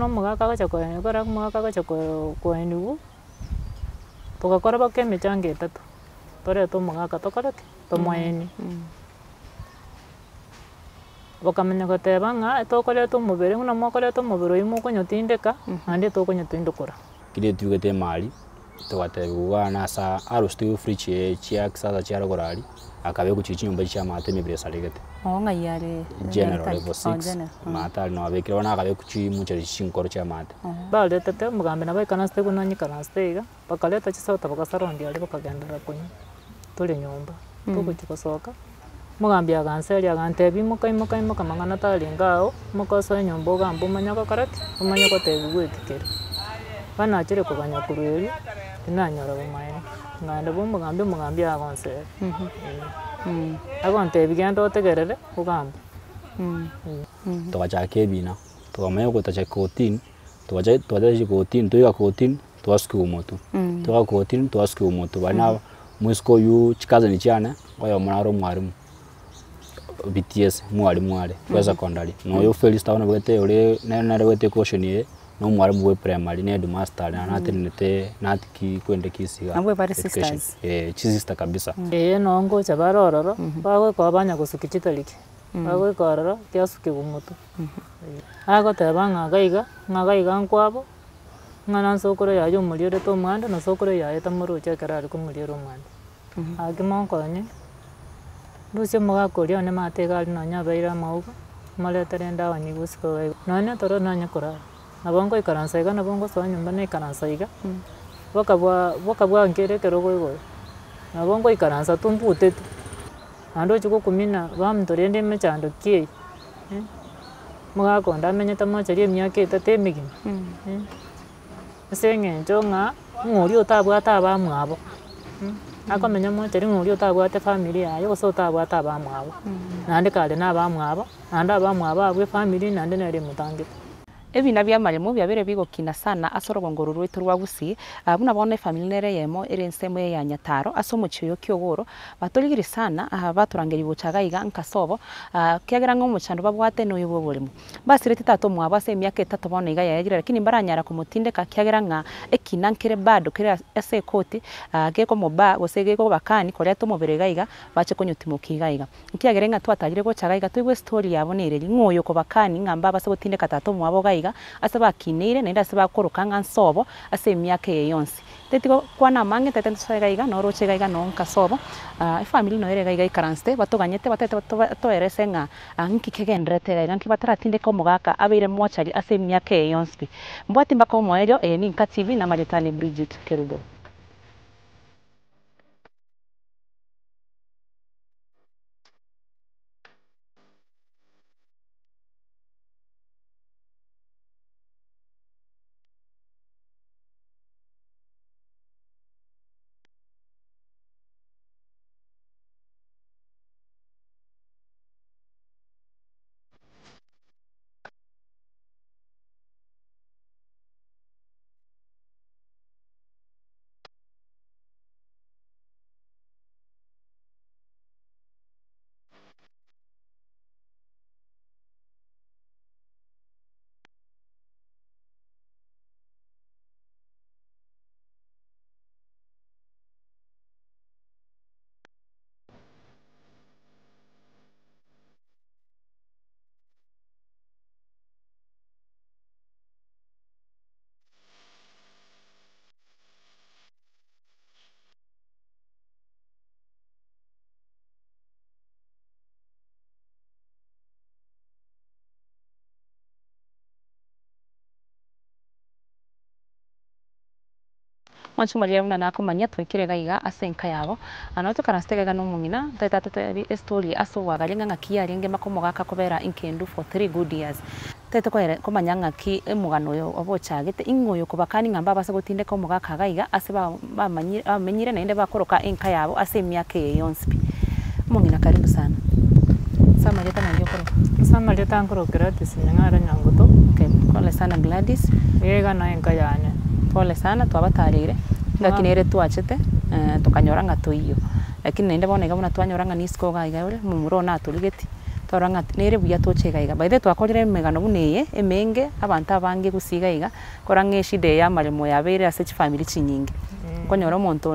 Bono omogaka agocha koe ekero omogaka agocha koe koeniwa, togakora mpaka emechango etato, torete omogaka tokore ki? Tomoenie. Bakamanya goteba ng'a tokoreta omobere buna mokoreta omobere oywo mokonyotindeka, naende tokonyotindokora. Kera etugete emari, togatebiwa iga nasa arusetigwe efridge eye chia kisasa chia rogoro aria, akabekwa chiria chinyomba chia amato emebere esaregete. Oo ng'ai are General nyagetari? level Oo six, general. amato aria nabo abekire bono akabekwa chimuchari chinkoro chia amato. Baretete omogambi nabo aikaransete buna nyikaransete iga, bakareta chisoda bagasarondia aria bakagenderera konywa, tore nyomba, togochia gosoka, omogambi aganseria agantebia imoka imoka imoka mang'ana tarenge ao, imoka osoe nyomba ogambe omanye gokora ki? Omanye gotebiwa eki kere. Bono nachire koganya korwa erio, tinanyora bomaene, nkaenda bwa omogambi, omogambi agonseria eh, agontebia genda otegerere, ogambe. Togachaka ebina, tokamanya gotacha kotini, togacha twachachia kotini, toika kotini, twasukiwa omotwe, toika kotini twasukiwa omotwe, baria nabo moiseke oywo chicousin chiane, oyomo nare omwalimu BTS omwalimu are bwa esecondary, na oyo Felista bono obwate ore nere nere obwate ecaution eye, na omwalimu bwa eprimary na headmaster are naende natenenete natiki kwende Kisii igaa Nabwo bare education, sisters? eh chisister kabisa. Eye noo ngocha bare ororo, bagoika banya gosukia chitariki, bagoika ororo kiasukigwa motwe. Agoteba ng'a iga iga, ng'a iga iga nkwabo, ng'a na nsokoro yaye omorierete omwando na sokoro yaye tamorochi ekero are komoriera omwando. Gaki monkonye, ndusie omogaka oria one maate iga aria nonye abeire amauga, moretere endawa nyigwe isiko iga igo. Nonye toro nonye korara, nabo ngoikaransa iga nabo ngosoa nyomba naikaransa iga, boka bwa boka bwankire ekerogo igoro, nabo ngoikaransa tu mbuteti, naende ochia gokumina baminto rende emechando ki eye. Omogaka onde amenyete mochari emiaka etato emegima, ase eng'encho ng'a, ng'a oria otabwate abamwabo, akomenya mochari ng'a oria otabwate famiri yaye gose otabwate abamwabo, naende kare na abamwabo, naende abamwabo abwo efamiri naende nere emotangete. Ebina bi'amaremo biabeire bigokina sana ase orogongo oro rwaito rwa Gusii, buna bono efamiri nere eyemo ere ensemo eye ya Nyataro ase omochie oyo Kiogoro, batorigirie sana batorangeria gocha iga iga nka sobo, ekiagera ng'a omochando babwate noyo bw'oboremo. Mbasireti tata omwabo ase emiaka etato bono iga yaerire lakini mbaranyara komotindeka ekiagera ng'a ekina nkere bado kere ase ekoti gekomobaa gose gekobakani koreta omobere iga iga bache konyotimokia iga iga. Ekiagera ng'a twatarire gocha iga iga toigwe estori yabo nereri, ng'a oyo okobakani ng'a mbabase gotindeka tata omwabo iga iga, ase bakineire naende ase bakoroka ng'a nsobo ase emiaka eye yonsi. Teti gokwana amange tete ntosoe iga iga noroche iga iga noo nka sobo, efamiri noyo ere iga iga eikaransete batoganyete batagete batoba toerese ng'a nki kegendererete iga iga, nki bataratindeka omogaka abeire mochari ase emiaka eye yonsi pi. Mbwati mpaka omoerio, eye ninka TV na amaretani Bridget Kerubo. Mwanche omoria buna nakomanyia twaikire iga iga ase enka yabo, na nabo toikaransete iga iga na omong'ina, ntagete atotebi estory ase obwagaria ng'a ng'aki yarenge mpaka omogaka kobera enkendu for three good years. Ntagete koere komanya ng'aki omogano oyo obochagete, ing'o oyo okobakani ng'a mbabase gotindeka omogaka iga iga ase ba bamanyire bamenyire naende bakoroka enka yabo ase emiaka eye yonsi pi. Omong'ina karibu sana. Ase amarieta naki okorokwa? Ase amarieta nkorokwa Gladys Nyang'ara Nyangoto. Okay, pole sana Gladys. Iga iga noe enka yane. Pole sana twabatareire, engaki nere twachete tokanyora ng'a toiyo, lakini naende bono iga buna twanyora ng'a nisiko iga iga ore, omomura oo natorigetie. Twarora ng'a nere buya toche iga iga. By the way twakorire emegano buna eye, emenge, abanto abange gusii iga iga, korora ng'a eshida eye ya amaremo yabeire ase chifamiri chinyinge. Okonyora omonto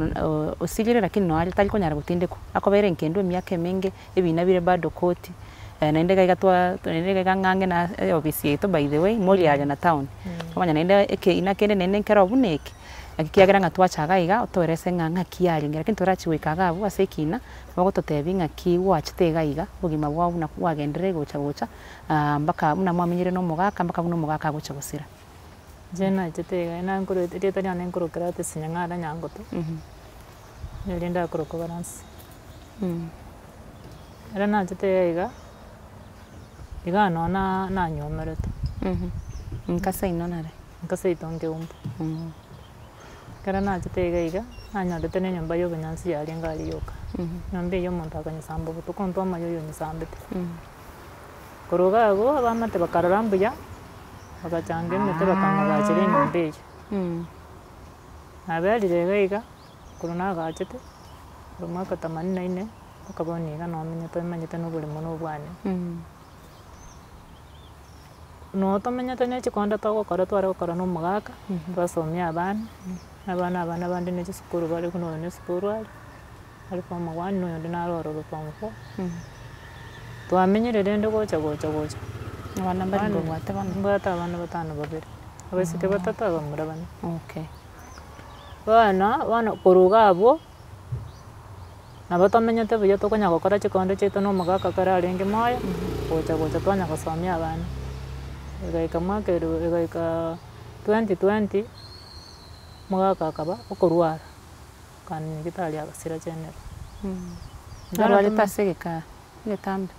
osirire lakini nonye tari konyara gotindekwa, akobera enkendu emiaka emenge, ebina bire bado koti, naende iga iga twa naende iga iga ng'ang'e na eofisi yaito by the way, moriaria na town. Omanye naende ekeina kende naende nkero buna eke, naki kiagera ng'a twacha iga iga otoerese ng'a ng'aki yarenge lakini torachie goika iga abwo ase ekina, Bagototebia ng'aki gwachete iga iga, obogima bwao buna bwagenderire gocha gocha, mpaka buna mwamenyire na omogaka mpaka buna omogaka agocha gosira. Inche nachete iga nankoro erieta riane nkorokera ase Sinyang'ara Nyangoto, neri ndakorokwa Baransi. Ekero nachete iga iga, iga nonye na nanywomeretwe. Nka seino nare? Nka seito Nkeumbu. Ekero nachete iga iga, nanyorete na enyomba ya obonyansi yarenge aria yoka. Enyomba eyio omonto akanyesamba botuko intwe amaye oyo onyesambete. Korwa iga abwo, abamate bakarora mbuya, bagachanga emete bakang'agachera enyomba eyio. Naberire iga iga, korwa nagachete, korwa mwaka themanini na inne, mpaka bono iga nomenyete omanyete na oboremo na obwane. Noo tomenyete ne chikonda togokora tware gokora na omogaka, twasomia abana, abana abana bande ne chisukuru bare buna oyo ne esukuru are, are form one na oyonde naro ororo form four. Twamenyire rende gocha gocha gocha, Abana mbare mbabwate bono? Mbwate abana batano babere, abaiseke batato abamura bane. Okay. Bono, bono korwa iga abwo. Nabo tomenyete buya tokonya gokora chikondo chiaito na omogaka ekero arenge moyo, gocha gocha twanya gosomia abana. Egaika mwaka ero egaika 2020, omogaka akaba okorwara, akana nyagetari agasira general. Arwarete ase egeka egetambe.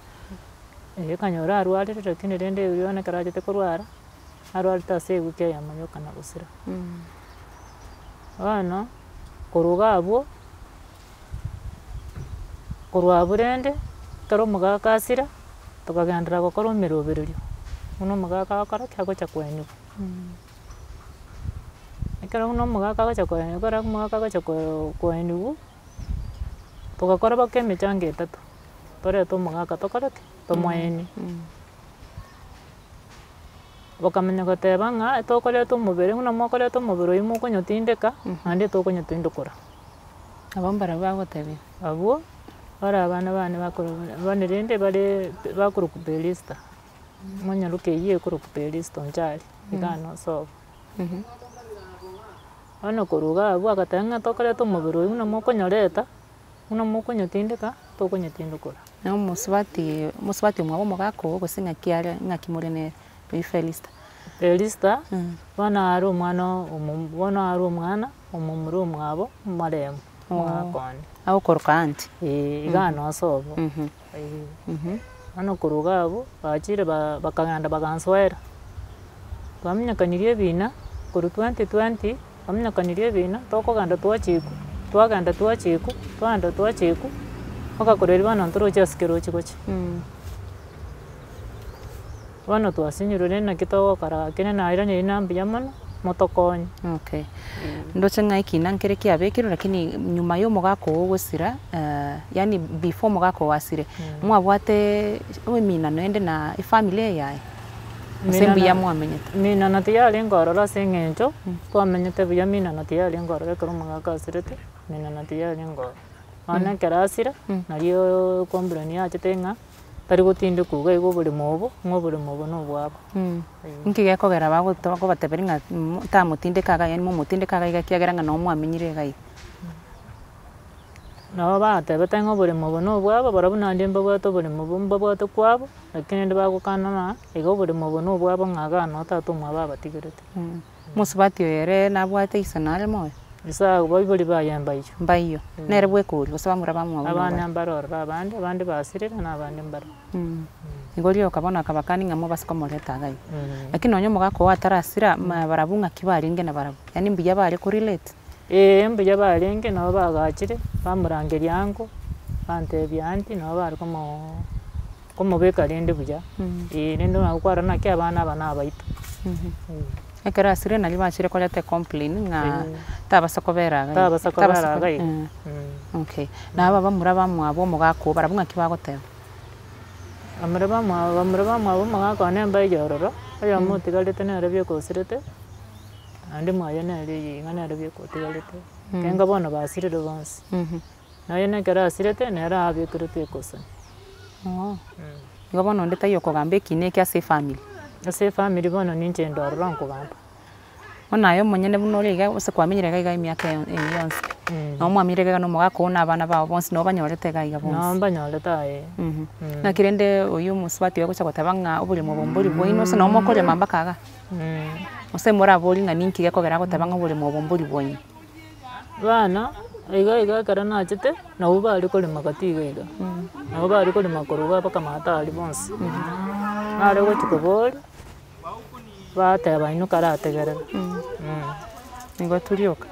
Eeh ekanyora arwarire lakini rende erio bono ekero achete korwara, arwarete ase ewiki eyemo yoka na gosira. Bono, korwa iga abwo. Korwa abwo rende, ekero omogaka asira, tokagenderera gokora omerobererio, buna omogaka agokora ki? Agocha koeniwa. Ekero buna omogaka agocha koe ekero omogaka agocha koe koeniwa, togakora mpaka emechango etato, torete omogaka tokore ki? Tomoenie. Bakamanya goteba ng'a tokoreta omobere, buna mokoreta omobere oywo mokonyotindeka, naende tokonyotindokora. Abwo mbarabwo bagotebia. Abwo, bare abana bane bakorwa bono rende bare bakorokwa Pelista, monyaroke eywo ekorokwa Pelista Onchari, iga nosobo. Bono korwa iga abwo agateba ng'a tokoreta omobere oywo buna mokonyoreta, buna mokonyotindeka, tokonyotindokora. Na omosubati omosubati omwabo omogaka oo gose ng'aki are ng'aki more nere, oyio Felista. Felista, bono are omwana omo bono are omwana. Omomura omwabo omoremu omogaka one. Agokoroka aunty? Eeh iga nosobo. Eeh. Bono korwa iga abwo, bachire ba bakagenda bagansoera, twaminyokanirie ebina korwa 2020, twaminyokanirie ebina tokogenda twachikwa, twagenda twachikwa, twagenda twachikwa, mpaka korwa erio bono ntorochi ase kerochi gochia. Bono twasinyirwe rende naki togokora gaki rende nairanire na mbuya mono, motokonye. Okay. Ndoche ng'a ekina nkere kiabekirwe lakini nyuma ya omogaka oo gosira yaani before omogaka oo asire, mwabwate eminano ende na efamiri eye yaye? Gose mbuya mwamenyete? Minano tiyarenge ororo ase eng'encho, twamenyete buya minano tiyarenge ororo ekero omogaka asirete, minano tiyarenge ororo. Bono ekero asira, nario ecomplain yachete ng'a. Tari gotindekwa iga iga oboremo obo, ng'a oboremo obo nobwabo. Inki gekogera bagoto bakobateberia ng'a mo tamotindeka iga yaani momotindeke iga iga ekiagera ng'a noo mwamenyire iga iga. Nabo batebete ng'a oboremo obo nobwabo, barabwo naende mbabwate oboremo obo mbabwate kwabo, lakini rende bagokana ng'a iga oboremo obo nobwabo ng'a igaa noo tata omwabo abatigerete. Mosubati oyo ere nabwate ise nare moyo? Ise abo baibori baye mbaiyo. Mbaiyo. Nere bweka oria, gose bamura bamwabo nabo Abana mbare ororo abande, abande basirire na abande mbare. Igo rioka bono akabakani ng'a mobase komoreta iga iga. Lakini nonye omogaka oo atarasira, ma barabwo ng'aki barenge nabarabwo? Yaani mbuya bare korelate? Eeh mbuya barenge nabo bagachire, bamorangeria ango, bantebia aunty nabo bare komoo komobeka rende buya, eh rende nabo kwarora naki abana aba nabaito. Ekero asire nario bachire koreta ecomplain ng'a tabasa kobera iga iga. Tabasa kobera iga iga. Okay. Na aba bamura bamwabo omogaka oo barabwo ng'aki bagoteba? Bamura bamwabo bamura bamwabo omogaka one mbaiyo ororo, oyomo otigarete nere bieka osirete, naende mwaye nere eye iga nere bieka otigarete, ekenga bono basirire bonsi. Nonya na ekero asirete, nere abekeretwe ekosani. Oo, igo bono onde taiyo okogamba ekina eke ase efamiri. Ase efamiri bono ninche inde ororo nkogamba. Bono aye omonyene buna ore iga gose kwamenyire iga iga emiaka eye yonsi pi, nabo mwamenyire iga iga na omogaka oo na abana bao bonsi nabo banyorete iga iga bonsi. Nabo mbanyorete aye. Naki rende oywo omosubati oyo ogocha goteba ng'a oboremo obo mbori bwaino ase nabo mokorema mpaka igaa? Gose moraborie ng'a ninki gekogera agoteba ng'a oboremo obo mbori bwaino. Bana, iga iga ekero nachete, nabwo bare korema gati iga iga, nabo bare korema korwa iga mpaka maate aria bonsi. Nare gochia koboria, bateba inwe karategerera. Nigo torioka.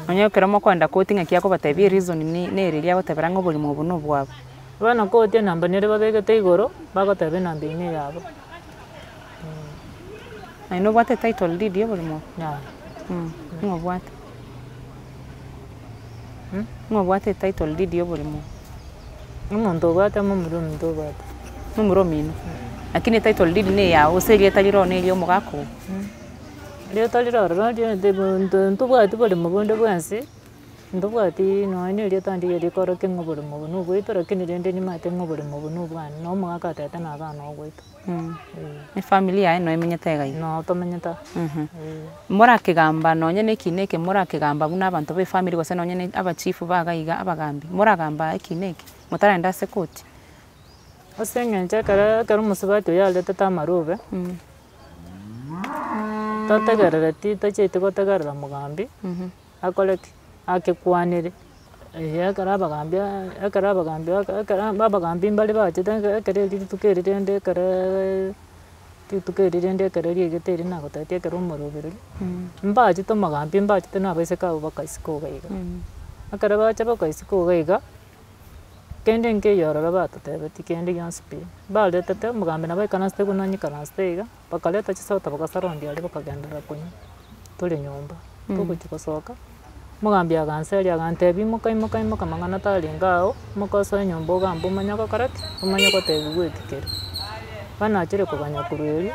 Onye ekero mokoenda koti ng'aki akobatebia ereason ni nere eria agotebera ng'a oboremo obo na obwabo. Bono koti enamba nere babegete igoro, bagoteba enamba eyio neyabo. Naye nobwate etitle deed ya oboremo obo? Yaya. Ng'o obwate? Ng'o obwate etitle deed ya oboremo obo? Omonto obwate momura ominto obwate. Momura omino? Lakini etitle deed na eyao gose erieta rire oo na eria omogaka oo? Erieta rire ororo ntobwati boremo bonde bwensi. Ntobwati nonya na erieta ndigiya rikorokia ng'a oboremo obo nobwaito lakini rende nimanyete ng'a oboremo obo nobwane, na omogaka atebete naba aa nogwaito. Efamiri yaye noyo emenyete iga iga. Noo tomenyete aa. Morakegamba nonye na ekina eke morakegamba buna abanto ba efamiri gose nonye na abachifu ba iga iga abagambi, moragamba ekina eke motarenda ase koti? Ase eng'encho ekero ekero omosubati oyo aretete amarube, tategerereti tachieti gotegerera mogambi. Akore ki? Akekwanere, eeh ekero abagambi aa ekero abagambi eke ekero abagambi mbare bachete eke ekero eri rituko eri rende ekereeee rituko eri rende ekero riaigete eri nagotebetie ekero omorobereria, mbachete omogambi mbachete na abaiseke abwo bakaisiko iga iga. Ekero bacha bakaisiko iga iga, kende nkeiyo ororo batotebetie kende gionsi pi, baretete omogambi nabo aikaransete buna nyikaransete iga. Bakareta chisota bagasarondia aria bakagenderera konywa, tore nyomba, togochia gosoka, omogambi aganseria agantebia imoka imoka imoka mang'ana tarenge ao, imoka osoe nyomba ogambe omanye gokora ki? Omanye gotebiwa eki kere. Bono nachire koganya korwa erio,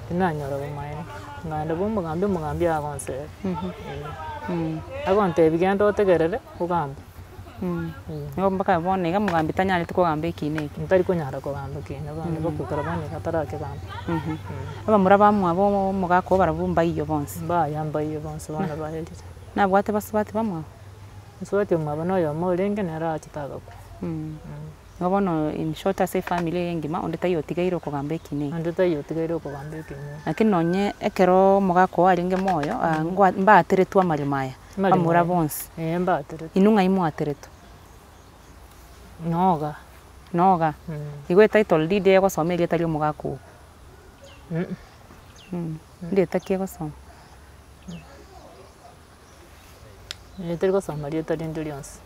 tinanyora bomaene, nkaenda bwa omogambi, omogambi agonseria, agontebia genda otegerere, ogambe. Nigo mpaka bono iga omogambi tanyareti kogamba ekina eke. Ntari konyara kogamba ekina bono goikera bono iga atarakegamba. Abamura bamwabo omogaka oo barabwo mbaiyo bonsi. Mbaya mbaiyo bonsi bono baerire. Nabwate basubati bamwabo? Mosubati omwabo na oyomo orenge nere achete agakwa. Igo bono in short ase efamiri eye engima onde taiyo otigaire okogamba ekina eke. Onde taiyo otigaire okogamba ekina eke. Lakini nonye ekero omogaka oo arenge moyo, ngwa mbateretwe amaremo aya. Bamura bonsi. Ee mbateretwe. Inwe ng'ai mwateretwe? Noga. Noga. Igo etitle deed egosoma erieta ria omogaka oo? Ndieta ki egosoma? Teri gosoma rieta rinde rionsi.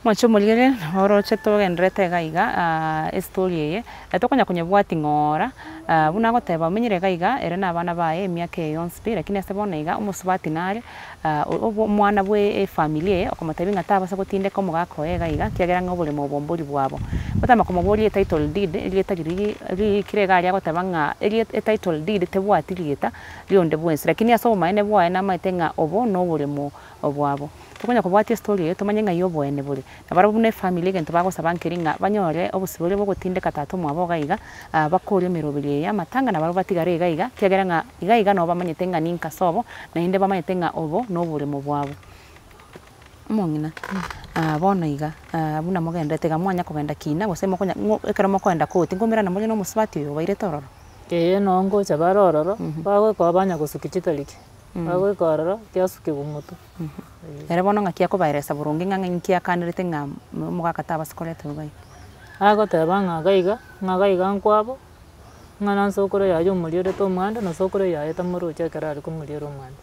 Moche omorigereria oroche togendererete iga iga estory eye, tokonya konyebwatia ng'ora buna agoteba omenyire iga iga ere na abana baye emiaka eye yonsi pi, lakini ase bono iga omosubati nare obo omwana bwa efamiri eye okomotebia ng'a tabasa gotindeka omogaka oye iga iga ekiagera ng'a oboremo obo mbori bwabo. Gotama komoboria etitle deed erieta riria ririkire iga aria agoteba ng'a erie etitle deed tebwati rieta rionde bwensi lakini ase obomaene bwaye namaete ng'a obo na oboremo obwabo. Tokonya kobwatia estory eye tomanye ng'ai oboene bore. Na barabwo buna efamiri egento bagosaba nkeri ng'a banyore obosibore bogotindeka tata omwabo iga iga, bakore emeroberi eye y'amatanga na barabwo batigare iga iga, ekiagera ng'a iga iga nabo bamanyete ng'a ninka sobo, naende bamanyete ng'a obo na oboremo bwabo. Omong'ina, bono iga, buna mogenderete iga mwanya kogenda kina gose mokonya ng'o ekero mokoenda koti nkomerana more na omosubati oyo obairete ororo? Eeh noo ngocha bare ororo, bagoika banya gosukia chitariki. Bagoika ororo, kiasukigwa motwe. Ere bono ng'aki akobaeresa boronge ng'a ng'ai akanerete ng'a omogaka tabasa koreta iga iga. Agoteba ng'a iga iga, ng'a iga iga nkwabo, ng'a na nsokoro yaye omorierete omwando na sokoro yaye tamoroche ekero are komoriera omwando.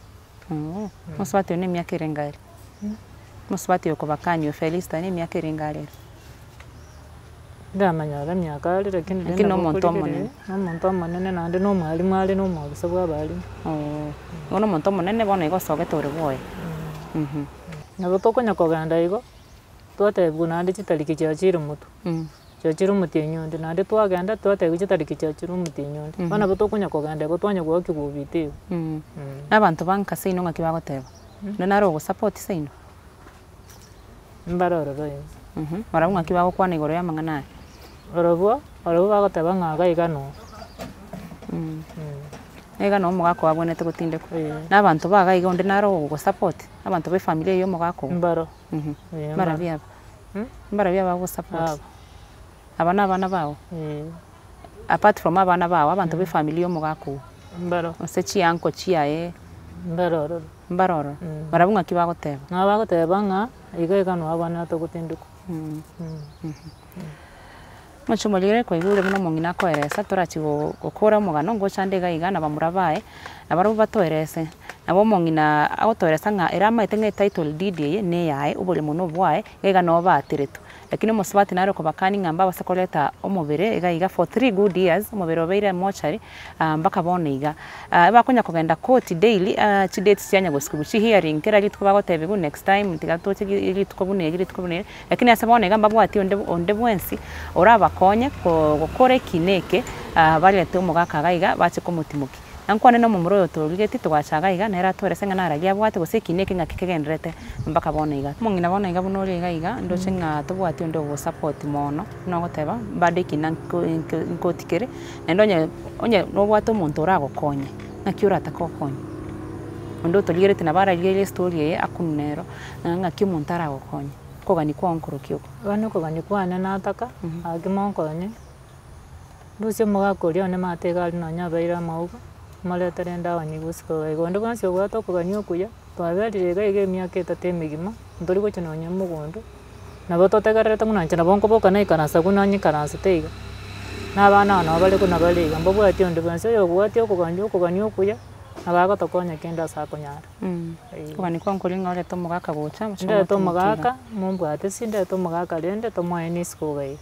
Oo, mosubati oyo na emiaka erenge are? Mosubati oyo okobakania oyo Felista na emiaka erenge are ere? Ndamanyora emiaka are lakini Lakini rende na omonto nabo omonene. okorigereria, na omonto omonene naende na omwalimu are na omwabisa bwa abalimu. Oo, bono omonto omonene bono igo osogete ore bwoye. Nabo tokonya kogenda igo, twatebiwa naende chitariki chiachire motwe. Chiachire omotienyi onde, naende twagenda twatebiwa chitariki chiachire omotienyi onde. Bono nabo tokonya kogenda igo twanya goakigwa obite igo. Na abanto ba nka seino ng'aki bagoteba? Onde nare ogosupport seino? Mbare ororo inse. Barabwo ng'aki bagokwana igoro ya amang'ana aya? Barabwo, barabwo bagoteba ng'a iga iga noo. Iga noo omogaka ogo abwenerete gotindekwa. Eeh. Na abanto ba iga iga onde nare ogogosupport? Abanto ba efamiri eye ya omogaka ogo? Mbaro. Eeh mbaro. Mbarabwo aba? Mbarabwo aba bagosupport? Aba. Aba na abana bao? Eeh. Apart from abana bao, abanto ba efamiri ya omogaka ogo? Mbaro. Gose chianko chiaye? Mbaro ororo. Mbare ororo. Barabwo ng'aki bagoteba? Nabo bagoteba ng'a iga iga noo abwenerete gotindekwa. Omochie omorere kwaigure buna omong'ina akoeresa torachie go gokora omogano ngochande iga iga na bamura baye, nabarabwo batoerese. Nabo omong'ina agotoeresa ng'a ere amaete ng'a etitle deed eye na eyaye, oboremo na obwaye, iga iga noo baateretwe. Lakini omosubati nare okobakania ng'a mbabase koreta omobere iga iga for three good years, omobere obeire mortuary mpaka bono iga. Ebakonya kogenda court daily chidates chianya gosikigwa, chihearing kera rituko bagotebiwa next time tiga toche rituko buna eri rituko buna eri, lakini ase bono iga mbabwati onde onde bwensi orabakonye ko gokora eki na eke barete omogaka iga iga bache komotimokia. Na nkwane na omomura oyo otorigetie togacha iga iga nere atoerese ng'a nararia abwate gose eki na eke ng'aki kegendererete mpaka bono iga. Omong'ina bono iga buna ore iga iga ndoche ng'a tobwati onde ogogosupport mono buna ogoteba bado ekina nko nko nkotikere. Naende onye onye nobwate omonto oragokonye, ng'aki oratake okonywa? Onde otorigereti nabo ararigererie estory eye akunwe nero, ng'a ng'aki omonto aragokonye, okogania kwao nkorokia oko. Bono okogania kwane nataka, gaki monkonye, ndusie omogaka oria one maate iga aria nonye abeire amauga, moretere endawa nyigwe isiko iga iga. Onde bwensi obwate okogania okuya, twaberire iga iga emiaka etato emegima, ntori gochia nonye mogondo. Nabo totegererete buna inche nabo nkoboka naikaransa buna nyikaransete iga, na abana aba nabo bare buna bare iga, mbabwati onde bwensi, oyobwati okogania okogania okuya, nabo agotokonya kende ase akonyara. Eeh. Okogania kwao nkoria ng'a orete omogaka gocha, gocha Ndete omote mokia iga. omogaka, mombwate si ndete omogaka rende tomoenie isiko iga iga.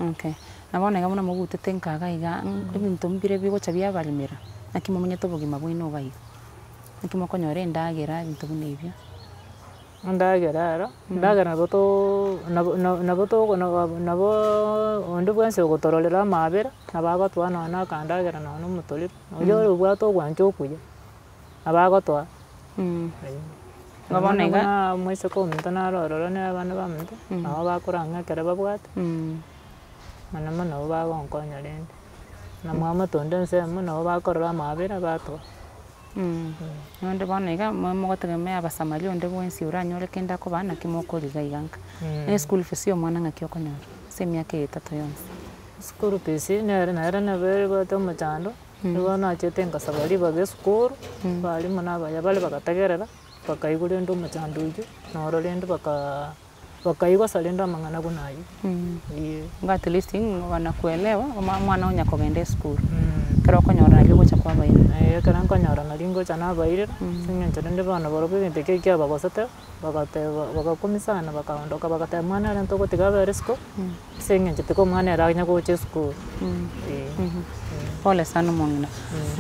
Okay. Na bono iga buna mogutete nka iga iga, ebinto mbire bigocha biabaremera, naki momenyete obogima bwaino iga iga? Naki mokonyora endagera ebinto buna ebio. Endagera ero, endagera nabo too nabo nabo nabo togo nabo naboo onde bwensi ogotororera amaabera, nabo agotoa nonya na akandagera nonya na omotorero, oria ore obwate ogwancha okuya, nabo agotoa. Igo bono iga. Buna omoiseke ominto naro ororo na abana baminto, nabo bakorang'a ekero babwate, mono mono nabo bagonkonya rende, na mwamato onde ensemo nabo bakorora amaabera batoa. Naende bono iga mo mogotegemea abasamaria onde bwensi oranyore kende akobaa naki mokoriga iga nka. Na eschool fees ya omwana ng'aki okonyora ase emiaka eye etato yonsi? School fees nere nere nabo ebwate omochando, nigo nachete nkasaba ribaga esukuru, abalimu na abaya bare bagategerera, bakaigwa rende omochando oywo, noro rende bakaa. Bakaigwa rende amang'ana buna ayio. Eeh. Igo at least ng'a banakuelewa, omwa omwana onya kogenda esukuru, ekero okonyora nario ogocha kwabaira. Eeh ekero nkonyora nario ngocha nabairera, ase eng'encho rende bono barobwo egento ekio kiabagosete, bagateba bagakumia sana bakaondoka bagateba mwana ere ntogotiga abere isiko, ase eng'encho tiga omwana ere anya gocha esukuru, eeh. Pole sana omong'ina.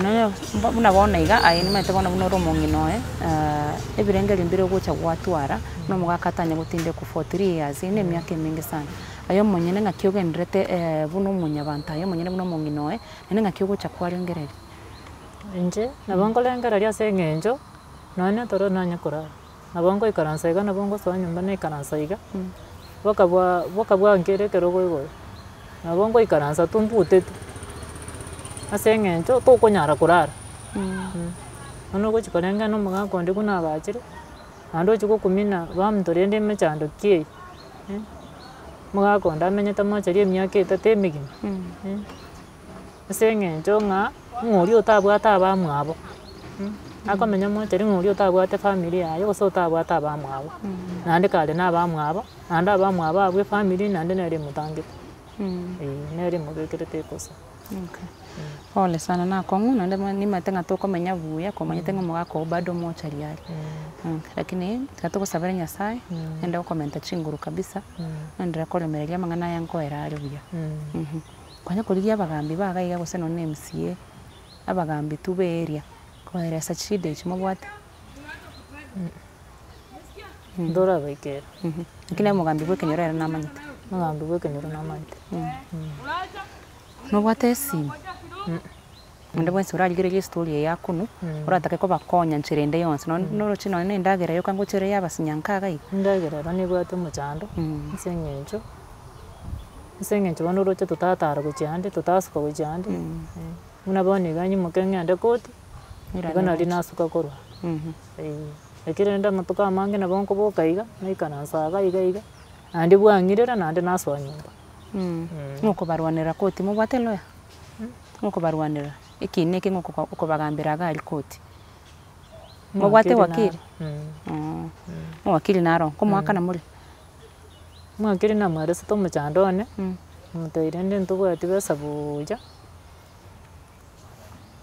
Nonya buna bono iga aye nimanyete bono buna ore omong'ina oye, ebirengererio mbire ogocha gwatwara, buna omogaka atanye gotindekwa for three years, eyio na emiaka emenge sana. Aye omonyene ng'aki ogendererete buna omonyabanto aye omonyene buna omong'ina oye, naende ng'aki ogocha kwarengereria? Inche, nabo nkorengereria ase eng'encho, nonya toro nonye korara, nabo ngoikaransa iga nabo ngosoa nyomba naikaransa iga, boka bwa boka bwankire ekerogo igoro, nabo ngoikaransa tu mbuteti, ase eng'encho tokonyara korara, bono ogochi koreng'ana omogaka onde buna agachire, naende ochie gokumina baminto rende emechando ki eye, omogaka onde amenyete mochari emiaka etato emegima, Ase eng'encho ng'a, ng'a oria otabwate abamwabo, akomenya mochari ng'a oria otabwate famiri yaye gose otabwate abamwabo, naende kare na abamwabo, naende abamwabo abwo efamiri naende nere emotangete, eh, nere emobekerete ekosa. Okay. Pole sana na akong'u naende mo nimanyete ng'a tokomenya buya komanyete ng'a omogaka oo bado omochari are. Lakini tiga togosabere Nyasaye, naende gokomenta chinguru kabisa, naenderere koremereria amang'ana aya nkoera are buya. Konya korigia abagambi ba iga iga gose nonye na MCA, abagambi tu be area, koeresa chishida echi mobwate. Ntorabaikera. Lakini omogambi bwa ekenyoro ere namanyete. Omogambi bwa ekenyoro namaete. Nobwate esimi? Onde bwensi orarigererie estory eye yakonwa, oratake kobakonya nchera ende yonsi, nonye noroche nonye na endagera yoka ngocha ere yabasinyanka iga iga. Endagera ero nebwate omochando, ase eng'encho, ase eng'encho bono oroche totatara gochia ande, totasuka gochia ande, buna bono iga nyimoke ng'ende koti, igo nari nasuka korwa, eh. Lakini rende amatuko amange nabo nkoboka iga, naikaransa iga iga iga, naende bwang'irera naende nasoa nyomba. Ng'o okobarwanera koti mobwate lawyer? Ng'o okobarwanera ekina eke ng'o oko okobagambera iga aria koti? Mobwate Omwakili wakili? naro. Omowakili naro, nkomoakana more? Omwakili namweresete omochando one, namotebirie rende ntobwati besa buya,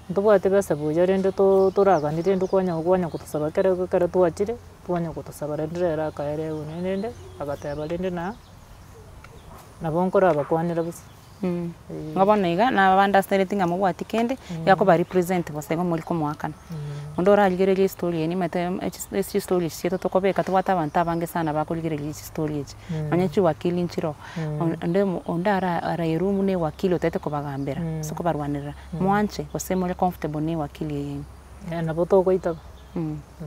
ntobwati besa buya rende to toraganie rende kwanya kwanya kotosaba ekere ekero twachire, twanya kotosaba rende rero akaerewa naende rende, agateba rende na nabo nkorabakwanera bosa. Igo bono iga, naba understaneti ng'a mobwati kende, iga koba represent bosa igo mori komoakana. Onde orarigererie estory eye nimanyete echis chistory echi chiaito tokobeka tobwate abanto abange sana bakorigereria chistory echi, nonye chiwakili nchire oo, onde onde ara araerwe buna ewakili otagete kobagambera, gose kobarwanerera, mwanche gose more comfortable na ewakili eye ime. Nabo togoitaba.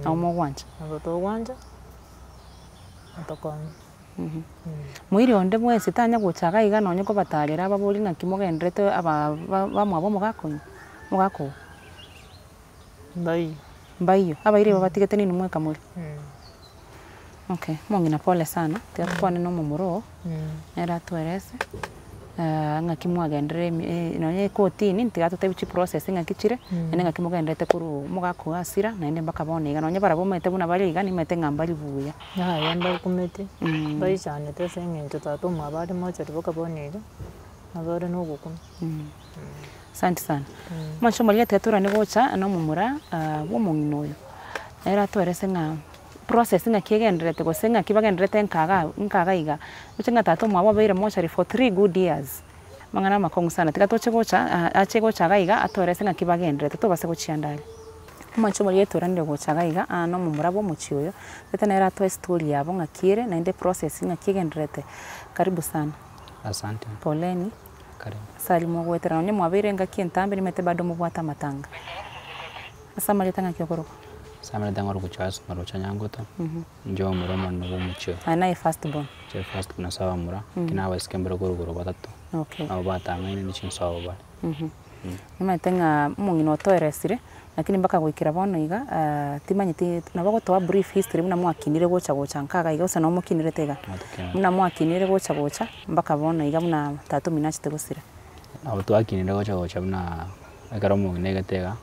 Nabo mogwancha. Nabo togwancha, atokonye. Moiri onde bwensi tanya gocha iga iga nonye kobatarera ababorie ng'aki mogenderete aba ba bamwabo omogaka oywo, omogaka oo. Mbaiyo. Mbaiyo, abairi aba batigete ninwe mweka more? Okay, omong'ina pole sana, tiga tokwane na omomura oo, nere atoerese ng'aki mwagenderire emi nonye ekotini, tiga atotebi chiprocess ng'aki chire, naende ng'aki mogenderete korwa omogaka oyo asira, naende mpaka bono iga, nonye barabwo omanyete buna bare iga, nimanyete ng'a mbari buya. Yaya mbakumeti, baichanete ase eng'encho tata omwabo are mochari boka bono iga, nabo are na ogokumia. Asante sana. Omonche omoria tiga torane gocha na omomura bwa omong'ina oyo, nere atoerese ng'a process ng'aki egendererete gose ng'aki bagendererete nka iga nka iga iga. Roche ng'a tata omwabo obeire mochari for three good years, amang'ana amakong'u sana. Tiga toche gocha ache gocha iga iga atoerese ng'aki bagendererete tobase gochia ande aria. Omonche omoria etoranire gocha iga iga na omomura bwa omochie oyo, gete nere atoe estory yabo ng'aki ere naende eprocess ng'aki egendererete. Karibu sana. Asante. Poleni. Karibu. Ase aria mogoetera nonye mwabeire engaki entambe nimanyete bado mobwate amatanga. Ase amarieta ng'aki okorokwa? Ase amarieta ngorokwa Charles Marocha Nyangoto, inche omomura omonene bwa omochie oyo. Aye naye first born? Inche first born ase abamura, lakini abaiseke mbare korwa igoro batato, Okay. nabo batang'aine ne chinsobo bare. Nimanyete ng'a omong'ina otoeresire, lakini mpaka goikera bono iga timanyeti nabo ogotoa brief history buna mwakinire gocha gocha nka iga iga gose nabo mokinirete iga? Buna mwakinire gocha gocha mpaka bono iga buna tata omino achete gosira. Nabo twakinire gocha gocha buna ekero omong'ina aigete iga,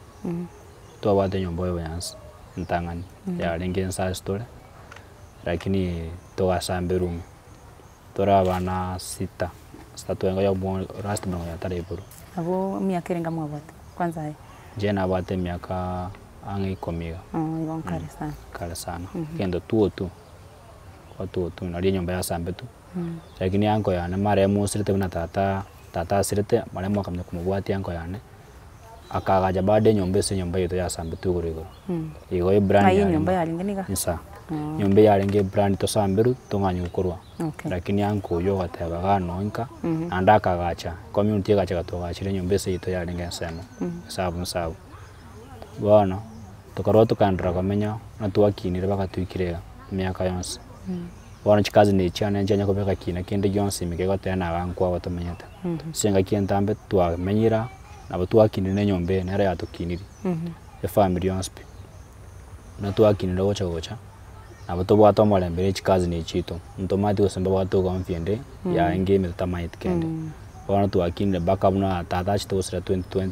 twabwate enyomba ya obonyansi entang'ani, yarenge ense ase tore, lakini togasamberwa ime. Tore abana sita, sita twenka oyomo last born oyo ataraigorwa. Abwo emiaka erenge mwabwate kwanza aye? Inche nabwate emiaka ang'e ikomi iga. Oh igo nkare sana. Kare sana, egento two two, kwa two two nario enyomba yasambetwe, lakini uncle yane marehemu osirete buna tata, tata asirete, marehemu akamanya komobwatia uncle yane, akaagacha bado enyomba ase enyomba yaito yasambetwe igoro igoro. Igo ebrand Ng'ai yarenge enyomba yarenge niga? insa, enyomba yarenge ebrand tosamberwe tong'anye gokorwa, Okay. lakini uncle oywo ogateba igaa noo inka, naende akagacha, community egacha egatwagachera enyomba ase yaito yarenge ensemo, esabu nsabu. Bono, tokarwa tokaenderera komenya buna twakinire mpaka toikire iga, emiaka yonsi. Bono chicousin echi chiane nchianya kobeka kina kende gionsi ime kegoteba naga nkwabo tomenyete. Ase engaki entambe twamenyire aa, nabo twakinire na enyomba eye nero yatokinirie, efamiri yonsi pi. Buna twakinire gocha gocha, nabo tobwate omorembe na chicousin echi chiaito, ntomanyeti gose mbabwate ugomvi ende, yarenge ime totamanyeti kende. Bono twakinire mpaka buna tata achete gosira 2020,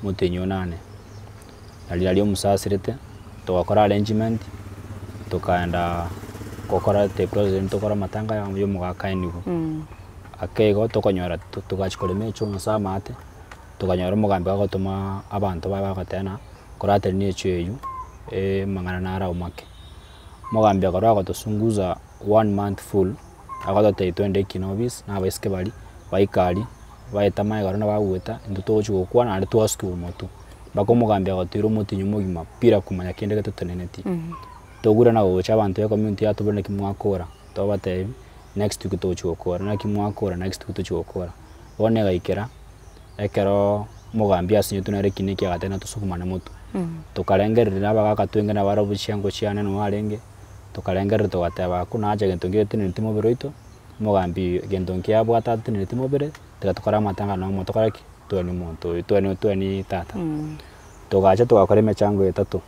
omotienyi onane, nari riria omosasirete, togakora arrangement, tokaenda gokora the process tokore amatanga ya omogaka aenigwe. Ake igo tokonyora togachia korema echoo ase amaate, tokanyora omogambi agotoma abanto baye bagoteba ng'a koratenenia echoo eywo, amang'ana naro aumake. Omogambi akarwa agotosunguza one month full, agototebia twende ekina office, na abaiseke baria, baike aria, baete amaega aria nabagoeta, intwe togochi gokwana naende twasukiwa omotwe. Mpaka omogambi agotoira omotinyi omogima bila komanya kende getotenenetie. Togurana gocha abanto be community yatobora naki mwakora, tobatebi. next week togochi gokora, naki mwakora next week tochi gokora. Bono egaikera, ekerooo omogambi asinyetwe nere ekina eke agateba natosukumane motwe, tokarengereria na abagaka twenge na barobwo chiango chiane noo arenge, tokarengereria togateba hakuna haja gento ngetenenetie mobere oito, omogambi gento nkiabwate atenenetie mobere, tiga tokore amatanga nomo tokore ki? Toenie omonto oyo toenie toenie tata. Togacha togakora emechango etato,